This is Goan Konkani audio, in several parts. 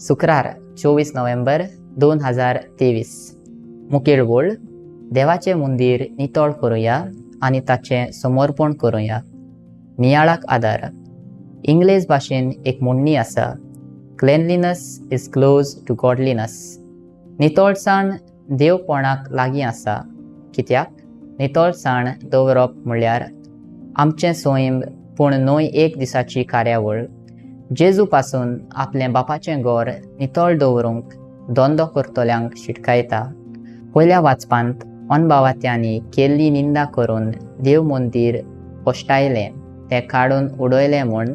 शुक्रार 24 नोव्हेंबर 2023. मुखेल वळ, देवाचें मंदीर नितळ करुया आनी ताचें समर्पण करुया. नियाळाक आदार. इंग्लेज भाशेन एक म्हणणी आसा, "Cleanliness is close to godliness." नितळसाण देवपणाक लागीं आसा, कित्याक नितळसाण दवरप म्हणल्यार आमचें सैम, पूण न्हय एक दिसाची कार्यावळ. जेजू पासून आपलें बापाचें घर नितळ दवरूंक धंदो करतल्यांक शिटकायता. पयल्या वाचपांत अनभावात्यांनी केल्ली निंदा करून देव मंदीर पोश्टायलें, तें काडून उडयलें म्हूण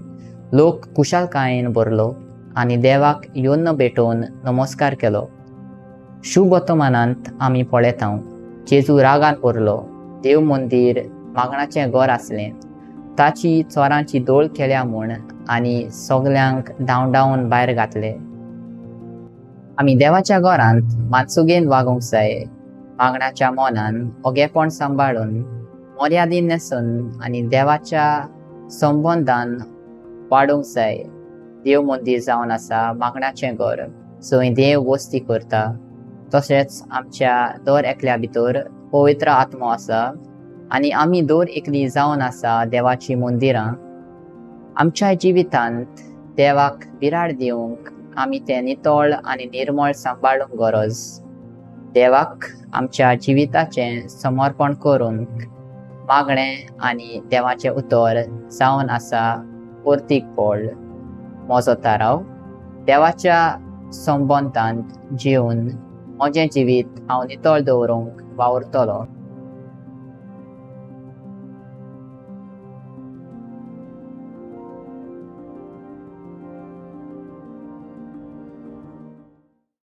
लोक खुशालकायेन भरलो आनी देवाक योन्न भेटोवन नमस्कार केलो. शुभ वर्तमानांत आमी पळयता, जेजू रागान भरलो. देव मंदीर मागणाचें घर आसलें, ताची चोरांची दोळ केल्या म्हूण आनी सगल्यांक धांवडावन भायर घातले. आमी देवाच्या घरांत मानसुगेन वागूंक जाय, मागण्याच्या मनान, ओगेपण सांबाळून, मर्यादीन न्हेसून आनी देवाच्या संबंदान वाडूंक जाय. देव मंदीर जावन आसा मागण्याचें घर, जंय देव वस्ती करता. तशेंच आमच्या दर एकल्या भितर पवित्र आत्मो आसा आनी आमी दर एकली जावन आसा देवाची मंदिरां. आमच्या जिवितांत देवाक बिराड दिवंक आमी तें नितळ आनी निर्मळ सांबाळूंक गरज. देवाक आमच्या जिविताचें समर्पण करूंक मागणें आनी देवाचें उतर जावन आसा परतीक बळ. म्हजो थाराव: देवाच्या संबंदांत जिवन म्हजें जिवीत हांव नितळ दवरूंक वावुरतलो.